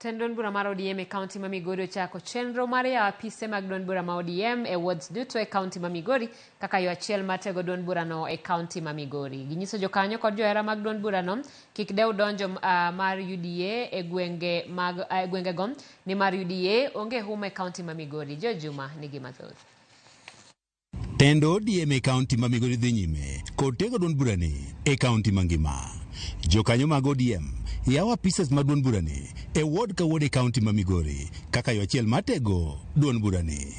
Tend duond bura mar ODM e kaunti ma Migori ochako chenro mar yawo apise mag duond bura ma ODM e wards duto e kaunti ma Migori kaka yo achiel mar tego duond burano e kaunti ma Migori. Ginyiso jokanyo kod johera mag duond burano kik dew donjo mar UDA e gwenge mag e gwengego nimar UDA onge huma e kaunti ma Migori. Joe Juma nigi mathoth. Tend ODM e kaunti ma Migori dhi nyime kod tego duond burani e kaunti mangima. Jokanyo mag ODM yawo apises mag duond burani e ward ka ward e kaunti ma Migori kaka yo achiel mar tego duond burani.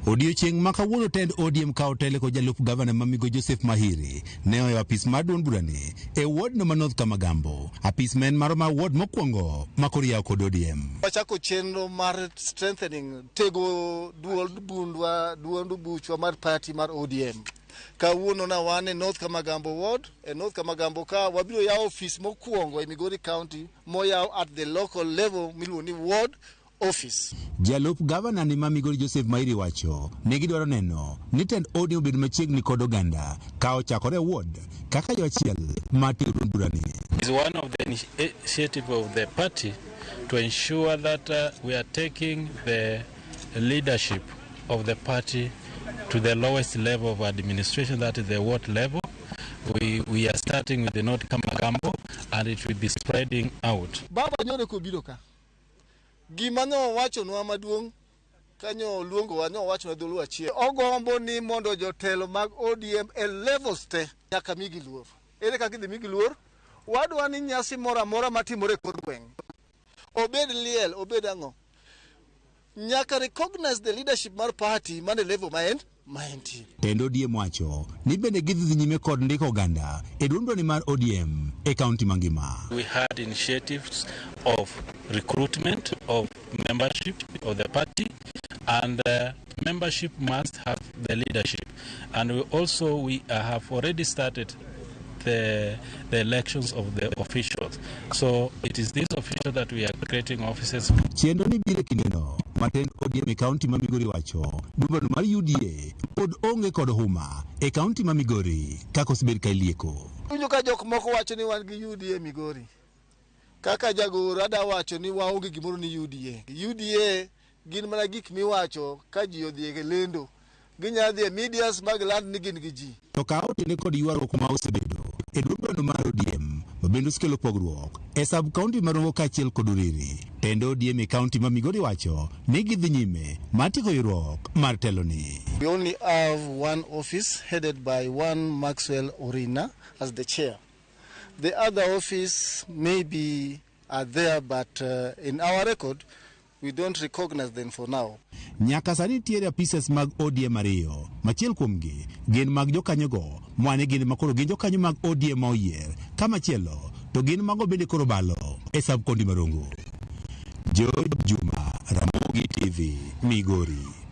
Odiochieng' ma kawuono tend ODM ka otele kod jalup gavana ma Migo Joseph Mahiri ne oyawo apis mar duond burani e ward no ma North Kamagambo, apis ma en maro mar ward mokwongo ma koro iyawo kod ODM. Wachako chenro mar strengthening tego duond bundwa duond buchwa mar party mar ODM. Kawuono na wan e North Kamagambo ward, e North Kamagambo ka wabiro yawo ofis mokwongo e Migori County moyaw at the local level miluongo ni ward office. Jalup gavana ni ma Migori Joseph Mairi wacho ni gidwaro neno ni tend ODM obed machiegni kod oganda ka ochakore e ward kaka yo achiel mar tego duond burani. Is one of the initiative of the party to ensure that we are taking the leadership of the party to the lowest level of administration, that is the ward level. We are starting with the North Kamagambo and it will be spreading out. Baba nyoro kobiro ka. Gima nowachonwa maduong' kanyo oluongowa nowachonwa dholuo achiel. Ogombo ni mondo jotelo mag ODM e levels te nyaka migi luor. Ere kaka idhi migi luor? Wadwa ni nyasi moro amora matimore e kor gweng', obed liel, obed ang'o, nyaka recognize the leadership mar party mane level ma en ma entie. Tend ODM wacho ni bende gidhi dhi nyime kod ndiko oganda e duond burani mar ODM e kaunti mangima. We had initiatives of recruitment of membership of the party, and membership must have the leadership. And we also we have already started the elections of the officials. So it is this official that we are creating offices. Chenro ni biro e kindeno ma tend ODM e kaunti ma Migori wacho duond burano mar UDA pod onge kod huma e kaunti ma Migori kaka osebed ka ilieko. Winjo ka jok moko wacho ni wan gi UDA Migori. Kaka jagoro ada wacho ni waonge gimoro ni UDA. UDA gin mana gik miwacho ka ji odhi e lendo. Ginyalo dhi e medias mag land ni gin gi ji. To ka otene kod ywaruok ma osebedo e duond burano mar ODM ma bende osekelo pogruok e sub county ma Rongo kaachiel kod Uriri. Tend ODM e kaunti ma Migori wacho ni gidhi nyime mar tieko ywaruok mar telo ni. We only have one office headed by one Maxwell Orina as the chair. The other office maybe are there, but in our record, we don't recognize them for now. Nyaka sani nitiere apises mag ODM ariyo, machiel kuomgi gin mag jokanyogo mwane gin makoro gin jokanyo mag ODM ma oyier, ka machielo to gin mago bende koro balo e sub county ma Rongo. George Juma, Ramogi TV, Migori.